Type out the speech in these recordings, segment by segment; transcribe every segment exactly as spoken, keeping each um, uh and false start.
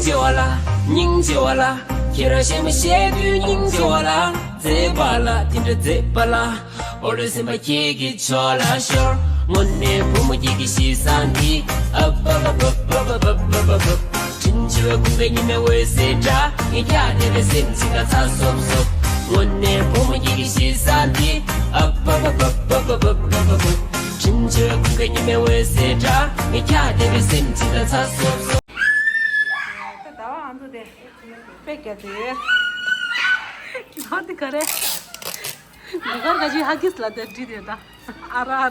ཆེ་བ་ལ། སྙིང་རྗེ་བ་ལ། ཁྱེད་རང་གཞན་མ་བཤད་དུས་སྙིང་རྗེ་བ་ལ། མཛེས་པ་ལ་དེ་འདྲ་མཛེས་པ་ལ། འོ་རེ་སེམས་པ་ཁྱེད་ཀྱི་ཕྱོགས་ལ་ཤོར། དངོས་གནས་བུ་མོ་ཁྱེད་ཀྱི་གཤིས་བཟང་འདི། ཨ་བ་བ་བ། དྲིན་ཆེ་བའི་ཁུངས་ཀྱི་ཉི་མའི་འོད་ཟེར་འདྲ། ངས་ཀྱང་དེ་འདྲ་སེམས་ཅིག་ལ་ཚ་སོབ་སོབ། དངོས་གནས་བུ་མོ་ཁྱེད་ཀྱི་གཤིས་བཟང་འདི། ཨ་བ་བ་བ། དྲིན་ཆེ་བའི་ཁུངས་ཀྱི་ཉི་མའི་འོད་ཟེར་འདྲ། ངས་ཀྱང་དེ་འདྲ་སེམས་ཅིག་ལ་ཚ་སོབ་སོབ། ད་ཟླ་བ་ང་ཚོ་དེ་དཔེ་རྒྱ་ཚོད་ཡོད། ད་འདི་ག་རེ། འདི་གར་ག་ཅི་ཧ་གིས་ལ་དེ་བྲིས་དེ་ད། ཨ་ར་ཨ་ར།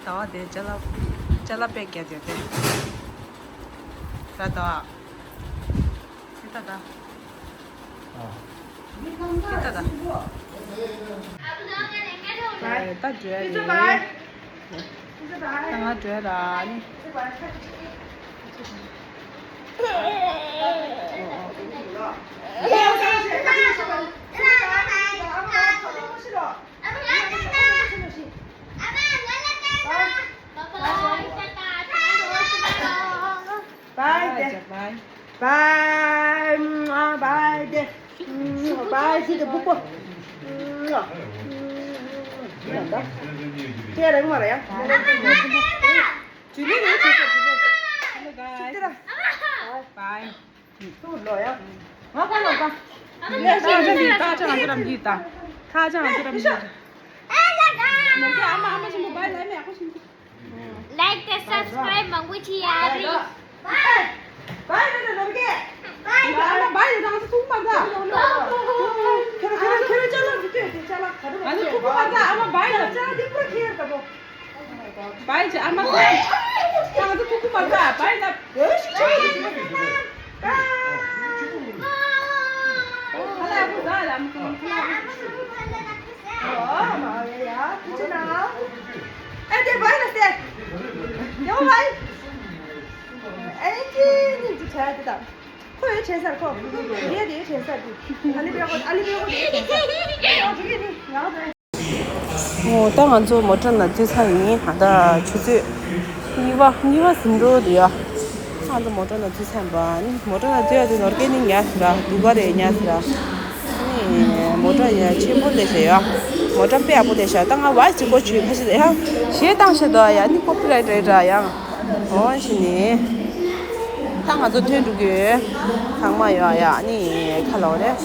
ཟླ་བ་དེ་ཅ་ལག་ཅ་ལག་དཔེ་རྒྱ་ཚོད་དེ། ད་ཟླ་བ། ད་ད། ད་ད། ད་ད་འགྲོ་ཡ་རེད། ད་ང་འགྲོ་ཡ་ར་ནི། Bye. Bye. Bye. Bye. Bye. Bye. See the book. Bye. Bye. Like དང་subscribe མང་པོ་བྱེད་ཡ་རེད། Bye. Bye. Bye. Bye. Bye. Bye. Bye. Bye. Bye. ཁོ་ཡོད་དྲན་ས་རེད། ཁོ་ཡོད་དྲན་ས་རེད། ཨ་ལི་པེ་ཁོ། ཨ་ལི་པེ་ཁོ་ཡོད་དྲན་ས་རེད། ཨོ་ད་ང་ཚོ་མོ་ཊ་ནང་འཛུལ་ཚར་ཡིན། ད་ཆུ་ཚོད་གཉིས་པ་གཉིས་པ་ཟིན་འགྲོ་འདུག་ཡ། ང་ཚོ་མོ་ཊ་ནང་འཛུལ་ཚར་ཡིན་པ། ནི་མོ་ཊ་ནང་འཛུལ་ཡ་དེ་ནོར་སྐལ་ནི་ཉལ་ཟེར་ར། སྡུག་ག་རེད་ཉལ་ཟེར་ར། ནི་མོ་ཊ་ཡ་ཆེན་པོ་ལས་བྱས་ཡ། མོ་ཊ་དཔེ་ཡག་པོ་ལས་བྱ། ད་ང་ཝོ་ཡིས་ཅིག་གོ་ཆུད་ཁ་ཤས་ཡ་གཞས་བཏང་བྱས་འདུག་ཡ། ནི་ཀོ་པི་རའེ་ཊི་རེད་ར་ཡང་། འོ་ཞི་ནི། ད་ང་ཚོ་ཐོན་འགྲོ་གི་ཡོད། ཚང་མ་ཡོད་ཡ། ནི་ཁ་ལོ་རེད།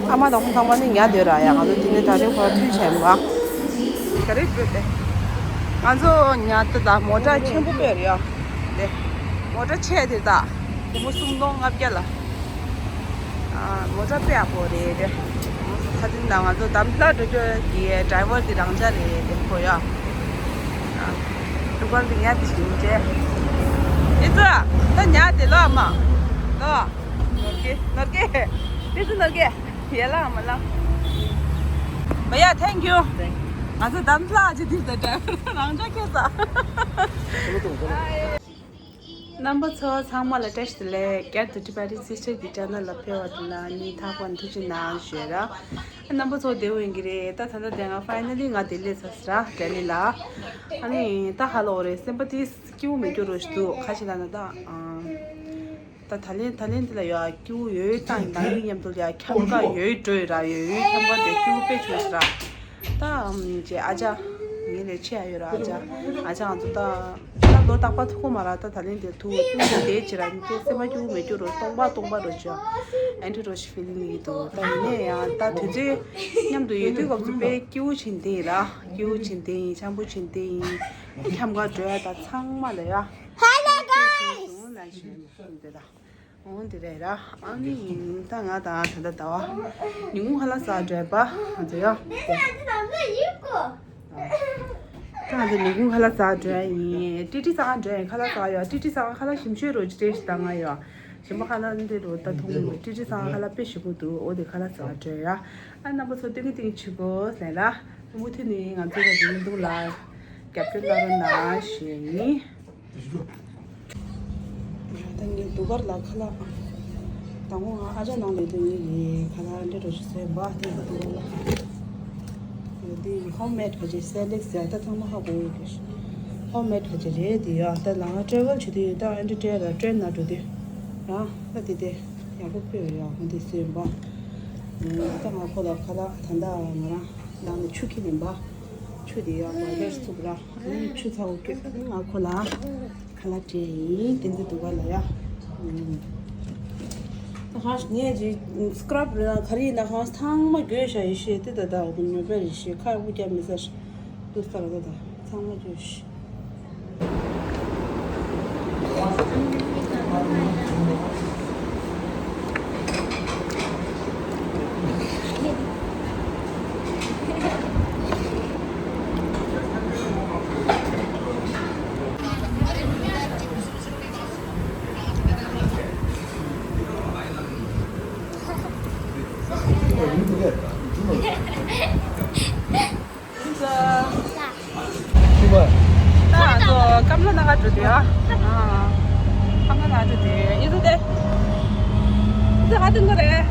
ཨ་མ་དང་ཁོང་ཚང་མ་ནི་ཉལ་སྡོད་ར་ཡ། ང་ཚོ་དེ་ནས་ད་རིང་ཁོ་ཐོན་བྱས་མ། ག་རེ་སྤྲོད་དེ། ང་ཚོ་ཉལ་ཏེ་ད་མོ་ཊ་ཆེན་པོ་དཔེ་རེད་ཡ། དེ་མོ་ཊ་ཆེ་དེ་ད་སྒོར་མོ་སུམ་སྟོང་ལྔ་བརྒྱ་ལ། ཨ། མོ་ཊ་དཔེ་ཡག་པོ་རེད་དེ། ད་ཐེངས་ད་ང་ཚོ་དམ་ལྷ་འགྲོ་རྒྱུ་གི་ཌ་རའི་ཝར་དེ་རང་འཇགས་རེད་དེ་ཁོ་ཡ། ཨ། འདུག་ག་འདི་ངས་དེ་ཞིག་བྱས། ཨི་ཙི། ད་ཉལ་དེ་ལོ་ཨ་མ། ལོ། ནོར་གེ་ནོར་གེ། ཨི་ཙི་ནོར་གེ། ཡ་ལ་ཨ་མ་ལ། བ་ཡ། Thank you. ང་ཚོ་དམ་ལྷ་ཅིག་དེ་ད་ཌ་རའི་ཝར་རང་འཇགས་ཁྱེར་ས། རྣམ་པ་ཚོ་ཚང་མ་ལ་བཀྲ་ཤིས་བདེ་ལེགས། བསྐྱར་དུ་ཊི་བ་རི་སི་སི་ཊར་གྱི་ཅེ་ནལ་ལ་ཕེབས་པ་དེ་ལ་སྙིང་ཐག་པ་ནས་ཐུགས་རྗེ་གནང་ཞུ་ཡ་ར། རྣམ་པ་ཚོ་བདེ་པོ་ཡིན་གྱི་རེད། ད་ད་ལྟ་དེ་ང་ཕའི་ནལ་ལི་ང་དེ་སླེབས་ཚར་ཟེར་ར། ལྡི་ལི་ལ། ཨ་ནི་ད་ཧ་ལོ་རེད། སེམས་པ་དེ་སྐྱིད་པོ་མེད་རྒྱུ་རོ་ཞིག་འདུག་ག་ཞིག་ལབ་ན་ད། ཨ། ད་ད་ལན་ད་ལན་དེ་ལ་ཡོད་སྐྱིད་པོ་ཡོད་བཏང་ཡིན། ནང་མི་མཉམ་དུ་ལ་ཡ་ཁྱམས་ཀ་ཡོད་འགྲོ་ཡོད་ར། ཡོད་ཡོད་ཁྱམས་ཀ་དེ་སྐྱིད་པོ་དཔེ་བྱུང་ཟེར་ར། ད་ཨམ་ཅེ་ཨ་ཅག་ངའི་ལས་ཆེ་ཡ་ཡོད་ར། ཨ་ཅག་ཨ་ཅག་ང་ཚོ་ད་ད་ལོ་རྟག་པར་ཐུག་གོ་མ་ར། ད་ད་ལན་དེ་ཐུག་ཐུག་དེ་ཅི་ར་ནི་དེ་སེམས་པ་སྐྱིད་པོ་མེད་རྒྱུ་རོ། སྟོང་པ་སྟོང་པ་རོ་ཅོ་ཨན་ཁྲི་རོ་ཞིག་ཕི་ལིང་ཡིན་འདུག་ད་ཡིན་ནའི་ཡང་ད་དུས་ཚོད་མཉམ་དུ་ཡོད་དུས་སྐབས་སུ་དཔེ་སྐྱིད་པོ་བྱིན་དེ་ཡིན་ར། སྐྱིད་པོ་བྱིན་དེ་ཡིན། འཆམ་པོ་བྱིན་དེ་ཡིན། ཁྱམས་ཀ་འགྲོ་ཡ་ད་ཚང་མ་ལ་ཡ། Hello guys. ལ་ཞུ་འདི་ད། འོང་དེ་རེད་ར། ཨ་ནི་ད་ང་དང་ད་ལྟ་ཟླ་བ་ཉིན་གུང་ཁ་ལག་ཟ་འགྲོ་ཡ་པ་ང་ཚོ་ཡ། ད་ང་ཚོ་ཉིན་གུང་ཁ་ལག་ཟ་འགྲོ་ཡ་ཡིན། ཏི་ཏི་ཟ་འགྲོ་ཡ་ཡིན། ཁ་ལག་ཟ་ཡ། ཏི་ཏི་ཟ་ཁ་ལག་ཞིམ་ཤོས་རོ་ཅི་ཏེ་ཞིག་ད་ང་ཡ། ཞིམ་པ་ཁ་ལག་འདི་རོ་ད་མཐོང་གི་མི། ཏི་ཏི་ཟ་ཁ་ལག་དཔེ་ཞིམ་པོ་འདུག་འོ་དེ་ཁ་ལག་ཟ་འགྲོ་ཡ། ཨ་རྣམ་པ་ཚོ་སྟོན་གི་སྟོན་གི་བྱེད་དགོས་ཟེར་ལ། མུ་མཐུད་ནས་ང་ཚོ་ལ་འདི་འདུག་ལ་རྒྱབ་སྐྱོར་གནང་རོགས་གནང་ཞུ་ཡ་ཡིན། ད་ངས་སྡུག་གར་ལ་ཁ་ལག་དང་པོ་ང་ཨ་ཅག་ནང་ལས་དོན་ཡིན་གྱི་ཁ་ལག་འདྲེ་འགྲོ་ཞིག་བཟོས་པ་དེ་ཡིན་འདུག་ལ། འདི་ཧོམ་མེད་ག་ཅིག་སེ་ལེག་ཟེར་ད་ཚང་མ་ཧ་གོ་ཡོད་གི། ཧོམ་མེད་ག་ཅིག་རེད་དེ་ཡ། ད་ལ་ང་ཊེ་རེ་ཝལ་བྱེད་དུས་ཡོད་ད། ཨན་ཏི་ཊེ་ར་ཊེན་ན་འགྲོ་དུས་རང་ད་དེ་དེ་ཡག་པོ་ཕུད་ཡོད་ཡ། ཧོ་འདི་སོན་པ། ད་ང་ཁོ་ལ་ཁ་ལག་ད་ད་ང་རང་ལ་ནི་ཆུ་ཁྱེར་ཡིན་པ། ཆུ་དེ་ཡ་བ་ལེར་ཚུགས་ར། ཨ་ནི་ཆུ་ཚ་བོ་སྐྱོད། ཨ་ནི་ང་ཁོ་ལ་ཁ་ལག་སྤྲད་ཡིན། ཏན་ཏན་འདུག་ག་ལ་ཡ། ད་ཧང་ངས་ཀྱི་སྐྲབ་རེད་ན་ག་རེ་ཡིན་ན་ཧང་ཚང་མ་འགྱོད་བྱ་ཡི་ཤེས་དེ་ད་ད་འོ་ཉོ་པའི་རེ་ཤེས་ཁ་འུ་རྒྱ་མི་ཟེར་དུ་སྟར་ད་ད་ཚང་མ་འགྱོད་ཤེས། ད་ཚོ་ཀམ་ལ་ན་ག་འགྲོ་དེ་ཨ། ཀམ་ལ་ན་འགྲོ་དེ་ཡིན་ཟེར་ཏེ། ད་ག་དུས་འགོ་རེད།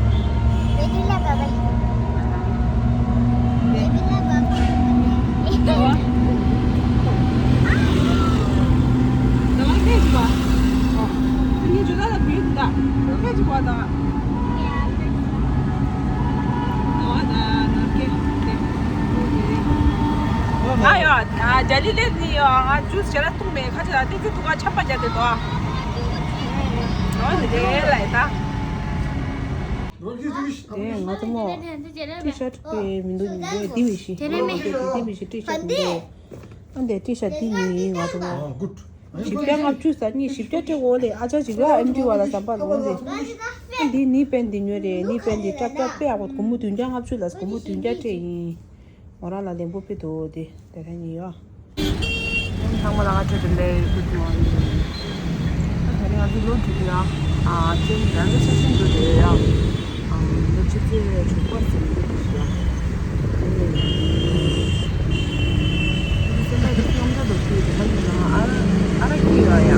ང་ཡོད། ཨ། ལྡི་ལི་ལས་ནི་ཡོད། ང་ཇུས་ཞེ་དྲག་འཐུང་མེད། ཁ་ཆེ་ལ་ཏིག་ཙི་འདུག་ག་ཆམ་པ་རྒྱག་དེ་འདུག་ཨ། འོ་ནི་རེད་ལ་ཡི་ད། དེ་ང་ཚོ་མོ་ཊི་ཤར་ཊི་དཔེ་མི་འདུག་འདི་འདི་མི་ཤེས། དེ་རེད་མེད། འདི་མི་ཤེས། ཊི་ཤར་ཊི་མི་འདུག་ཨ་འདི་ཊི་ཤར་ཊི་འདི་ནི་ང་ཚོ་མོ། བཞི་བརྒྱ་ལྔ་བཅུ་ཟ་གཉིས་བཞི་བརྒྱ་སྤྲད་འོ་ལེ། ཨ་ཅག་ཅིག་ཡོད་ཨེམ་ཌི་བ་ལ་ཟམ་པ་ལོངས་ཏེ། འདི་ནི་པན་འདི་ཉོས་རེད། ནི་པན་འདི་སྐྲ་སྐྲ་དཔེ་ཡག་པོ། སྒོར་མོ་བདུན་བརྒྱ་ལྔ་བཅུ་ལ་སྒོར་མོ་བདུན་བརྒྱ་སྤྲད་ཡིན། མོ་རང་ལ་ལེན་པོ་ཕེ་དོ་དེ་དེ་ར་ཉི་ཡོ། ཚང་མ་ལ་ང་ཚོ་དེ་ལས་གུད་མོར་ནིང་། ད་རེས་ང་ཚོ་ལོ་དྲུག་ཡ། ཨ་ཅན་རང་གི་ཆ་ཤིང་དུ་རེད་ཡ། ཨ་ལོ་ཆུ་ཚོད་དྲུག་པ་ཟིན་གྱི་འདུག་ཡ། སེམས་པ་དེ་སྐྱོ་མདོག་ཁུལ་དེ་ལ་ཡིན་ན་ཨ་ར་ཨ་ར་སྐྱིད་ཡོད་ཡ། ང་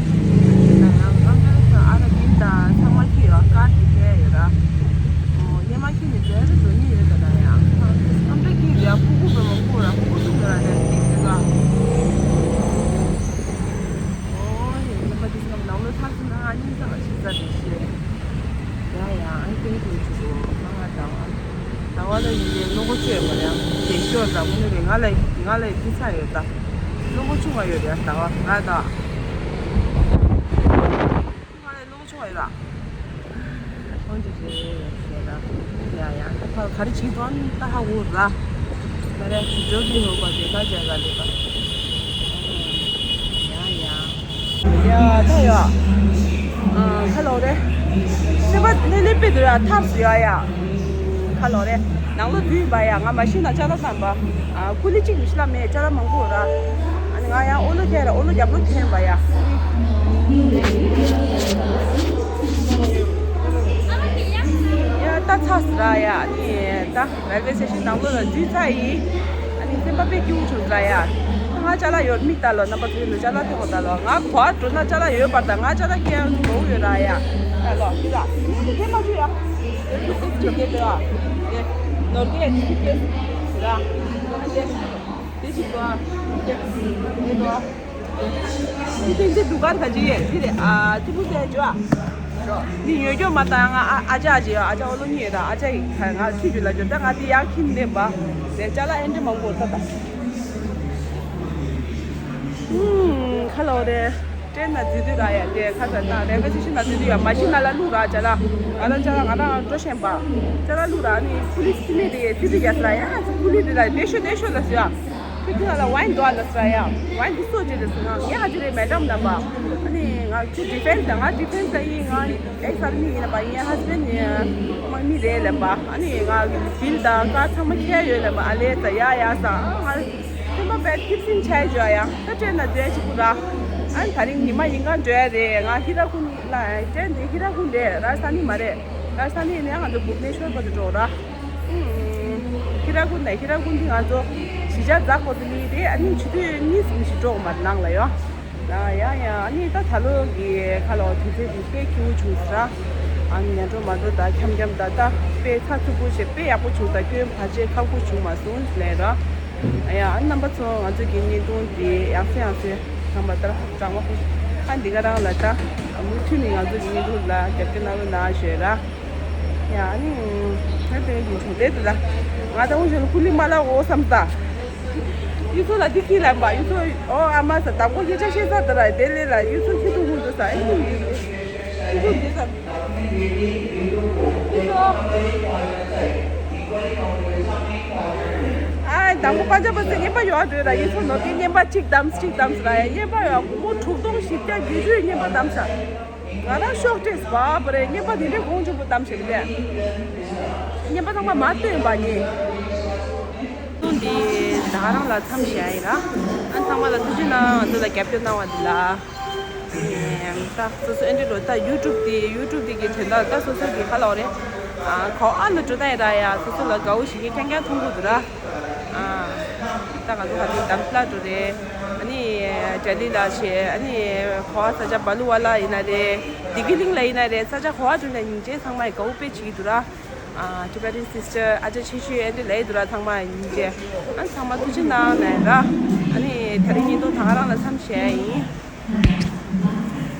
ཚོ་ཡིན་ན་ཡང་ང་ཚོ་ཨ་ར་ཡིན་ད་ཚང་མ་སྐྱིད་ཡོད། ཀར་དེ་ཁྱེར་ཡོད་ར། ཨོ་སྙེ་མ་ཁྱེར་ནས་འགྲོ་ཡ་རེད་འགྲོ་ནི་ཡོད་ད་ད་ཡ། ཨ་ཁམས་ཁྲ་སྐྱིད་ཡོད་ཡ། ཕྲུ་གུ་བེ་མང་པོ་ར་ཕྲུ་གུ་གསུམ་ཡོད་ར་དེ་སྐྱིད་ཡོད་ད། ཨོ་ཡ་སེམས་པ་དེ་སེམས་ནང་ལོ་ཚར་སོང་ན་ཨ་ནི་ཚང་ཞིག་ས་རེད་ཤེས། ཡ་ཡ་ཨ་ནི་ཏིང་ཏིང་ཅིག་འགྲོ་ང་ང་ད་བ། ད་བ་ལ་ཡིན་ཏེ་བློ་ཁོག་ཆོད་མ་རེད། ཨ་དེ་ཤོར་ད་དངོས་གནས་རེད། ང་ལ་ང་ལ་དེ་ཚ་ཡོད་ད། བློ་ཁོག་ཆུང་བ་ཡོད་རེད་ད་བ་ང་ད། ང་ལ་བློ་ཁོག་ཆུང་བ་ཡོད་ད། འོན་ཏེ་རེད་ཞེས་ད། ཡ་ཡ་ད་ཕར་ག་རེ་བྱེད་དོན་ད་ཧ་གོ་ར། ད་རེ་འཇོག་གི་ཡོད་པ་དེ་ད་བྱ་ག་ལེ་ད། ཡ་ཡ། ཡ་ད་ཡ། ཨ་ཁ་ལོ་རེ། སེམས་པ་ནི་ནི་པི་དུ་ཡ་ཐབས་སུ་ཡ་ཡ། ཁ་ལོ་རེ། ནང་ལོ་དུས་པ་ཡ་ང་མ་ཤི་ན་ཅ་ལག་བཏང་པ། ཨ་ཀུ་ལི་གཅིག་མི་ཤི་ལ་མེད་ཅ་ལག་མང་པོ་ར། ཨ་ནི་ང་ཡ་ཨོ་ལོ་ཁྱེར་ར་ཨོ་ལོ་རྒྱབ་ལོ་འཐེན་པ་ཡ། ཡ་ད་ཚ་སི་ར་ཡ་ཨ་ནི་ད། རེལ་ཝེ་སི་ཊེ་ཤན་ནང་ལོགས་ལ་འཛུལ་ཚར་ཡིན། ཨ་ནི་སེམས་པ་དཔེ་སྐྱིད་པོ་བྱུང་ས་ཡ། ང་ཅ་ལག་ཡོད་མིག་ལྟ་ལོ། རྣམ་པ་ཚོ་ཡིན་ན་ཅ་ལག་ཐེ་གོ་ལྟ་ལོ། ང་གོ་བ་འགྲོ་ན་ཅ་ལག་ཡོད་པར་ལྟ། ང་ཅ་ལག་སྐྱེལ་འགྲོ་གི་ཡོད་ར་ཡ། ལྟ་ལོ་འདི་ལ་འདི་མ་བྱུང་ཡ། འདི་ལ་འདི་ལ་འདི་ལ་ནོར་གི་ཡ་འདི་ལ་འདི་ལ་འདི་ལ་འདི་ལ་འདི་ལ་འདི་ལ། འདི་ཏན་ཏན་སྡུག་གར་ག་ཅི་ཡས་འདི་རེད། ཨ་ཙི་གུ་ཟེར་ཅོ་ཨ། འདི་ཉོ་སྐྱོ་མ་བཏང་ང་ཨ་ཅག་ཨ་ཅེ་ཨ་ཅག་ཨོ་ལོ་གཉིས་ར། ཨ་ཅག་ཡིས་ང་ཁྲིད་རྒྱུ་ལ་འགྱོ། ད་ང་འདི་ཡག་ཁྱིམ་ནས་པ་རེད། ཅ་ལག་ཨེ་འདྲ་མང་པོ་ད་ད། ཁ་ལོ་རེད། ཏྲེན་ན་འཛུལ་དུས་ར་ཡ་དེ་ཁ་ས་ད་རེ་བེ་སི་ཤན་ན་འཛུལ་དུས་ཡ་མ་ཤི་ན་ལ་ལུག་ར་ཅ་ལག་ང་རང་ཅ་ལག་ང་རང་འགྲོ་ཤེས་པ་ཅ་ལག་ལུག་ར། ཨ་ནི་ཀུ་ལི་སི་མེད་དེ་ཡ་ཙི་ཙི་རྒྱ་སི་ར་ཡ་ཀུ་ལི་དེ་ལ་དེ་ཤོ་དེ་ཤོ་ལ་སུ་ཡ། ཁྱོད་ཁྱོད་ལ་ཝའིན་འདུག་ཨ་ལ་ཟེར་ཡ། ཝའིན་འདི་སོ་ཅེ་རེད་ཟེར། ང་ངས་ཧ་ཅི་རེད་མེ་ཌམ་ལབ་པ། ཨ་ནི་ང་ཁྱོད་ཌི་ཕེན་སི་དང་ང་ཌི་ཕེན་སི་ཡིན། ང་ཨེག་སི་ཨར་མི་ཡིན་ལབ་པ། ངའི་ཧ་སི་བེན་ཌི་དམག་མི་རེད་ལབ་པ། ཨ་ནི་ང་བིལ་དང་ཀར་ཚང་མ་ཁྱེར་ཡོད་ལབ་པ། ཨ་ལས་ཟེར་ཡ་ཡ་ཟེར། ང་སེམས་པ་དཔེ་ཐིབས་སིན་ཆགས་བྱོས་ཡ། ད་ཏྲེན་ན་འཛུལ་ཅིག་པུ་ར། ཨ་ནི་ད་རིང་ཉི་མ་ཡིན་གང་འགྲོ་ཡ་རེད། ང་ཧི་ར་ཀུན་ལ་ཏྲེན་དེ་ཧི་ར་ཀུན་རེད། ར་ས་ནི་མ་རེད། ར་ས་ནི་ཡིན་ན་ང་ཚོ་བུབ་ནེ་ཤོར་བར་དུ་འགྲོ་ར། ཧི་ར་ཀུན་ནས་ཧི་ར་ཀུན་འདི་ང་ཚོ་གཞིས་ཆགས་འཛེག་དགོས་དེ་ནི་རེད། ཨ་ནི་ཆུ་ཚོད་གཉིས་ཙམ་ཞིག་འགྲོ་དགོས་མ་རེད་ནང་ལ་ཡོད། ཡ་ཡ་ཡ། ཨ་ནི་ད་ད་ལོ་གི་ཁ་ལོ་དུས་ཚོད་འདི་དཔེ་སྐྱིད་པོ་བྱུང་ས་ར། ཨ་ནི་ཉལ་འགྲོ་མ་འགྲོ་ད་འཁྱམ་འཁྱམ་ད་ད་དཔེ་ཚགས་ཚུད་པོ་བྱས་དཔེ་ཡག་པོ་བྱུང་ད། སྐྱོན་བར་ཆད་ཁག་པོ་བྱུང་མ་སོང་ལས་ར། ཨ་ཡ་ཨ་ནི་རྣམ་པ་ཚོ་ང་ཚོ་གི་བརྙན་ཐུང་འདི་ཡག་སེ་ཡག་སེ་ཚང་མ་ལྟར་དྲང་མ་ཁུ། ཨ་འདི་ག་རང་ལ་ད་མུ་མཐུད་ནས་ང་ཚོ་གི་བརྙན་ཐུང་ལ་རྒྱབ་སྐྱོར་གནང་རོགས་གནང་ཞུ་ར། ཡ་ཨ་ནི་ང་དེ་འདི་བྱུང་དེ་ད་ང་ད་འུ་ཞོན་ཀུ་ལི་མ་ལ་འོ་བསམ་ད། ཡུ་ཚོ་ལ་འདི་ཁྱི་ལ་འབའ་ཡུ་ཚོ། ཨོ་ཨ་མ་ས་དང་པོ་ཡེ་ཆ་ཤེས་ས་ད་ར་དེ་ལས་ལ་ཡུ་ཚོ་ཁྱི་ཐུག་ཧུ་འདུག་ས་ཨེ་ཁུ་འདི་ཁྱི་ཐུག་འདི་ས། ཨ་དང་པོ་པ་ཅ་པ་སེ་རྔན་པ་ཡོད་འགྲོ་ར་ཡུ་ཚོ་ནོར་གི་རྔན་པ་གཅིག་དམ་གཅིག་དམ་ས་ར་ཡ་རྔན་པ་ཡོད་སྒོར་མོ་དྲུག་སྟོང་བཞི་བརྒྱ་བརྒྱད་ཅུ་རྔན་པ་དམ་ས། ང་རང་ཤོག་སྤྲད་བ་བ་རེད། རྔན་པ་དེ་འདྲའི་གོང་ཆེན་པོ་བཏང་བྱེད་པ་རེད། རྔན་པ་ཚང་མ་མ་བཏོན་པ་ཉེ། ཐུང་འདི་ད་ག་རང་ལ་མཚམས་བཞག་ཡིན་ར། ཨ་ཚང་མ་ལ་ཐུགས་རྗེ་གནང་ང་ཚོ་ལ་རྒྱབ་སྐྱོར་གནང་བ་འདི་ལ། ད་སོ་སོ་ཨེ་འདྲི་ལོ་ད་ཡུ་ཊུབ་དེ་ཡུ་ཊུབ་དེ་གི་དོན་དག་ད་སོ་སོ་གི་ཁ་ལོ་རེད། ཨ་གོ་ཨ་ལ་འགྲོ་ད་ཡིན་ར་ཡ་སོ་སོ་ལ་དགའ་བོ་ཞིག་གི་རྐྱང་རྐྱང་མཐོང་གི་འདུག་ར། ཨ་ད་ང་ཚོ་ཧ་ལས་དམ་ལ་འགྲོ་རེད། ཨ་ནི་ཏྲ་ལི་ལ་ཆེ་ཨ་ནི་གོ་ཨ་ས་ཆ་བ་ལུ་བ་ལ་ཡིན་ན་རེད། དི་གི་ལིང་ལ་ཡིན་ན་རེད། ས་ཆ་གོ་ཨ་འགྲོ་ནས་སྙིང་རྗེ་ཚང་མ་ཡི་དགའ་བོ་དཔེ་བྱེད་ཀྱི་འདུག་ར། ཨ་Tibetan sister ཨ་ཅག་ཆེ་ཤོས་ཨེ་འདྲ་ལས་འདུག་ར་ཚང་མ་སྙིང་རྗེ། ཨ་ཚང་མ་ཐུགས་རྗེ་གནང་ནས་ར། ཨ་ནི་ད་རིང་ཉིན་ཐོ་ད་ག་རང་ལ་མཚམས་བཞག་ཡིན།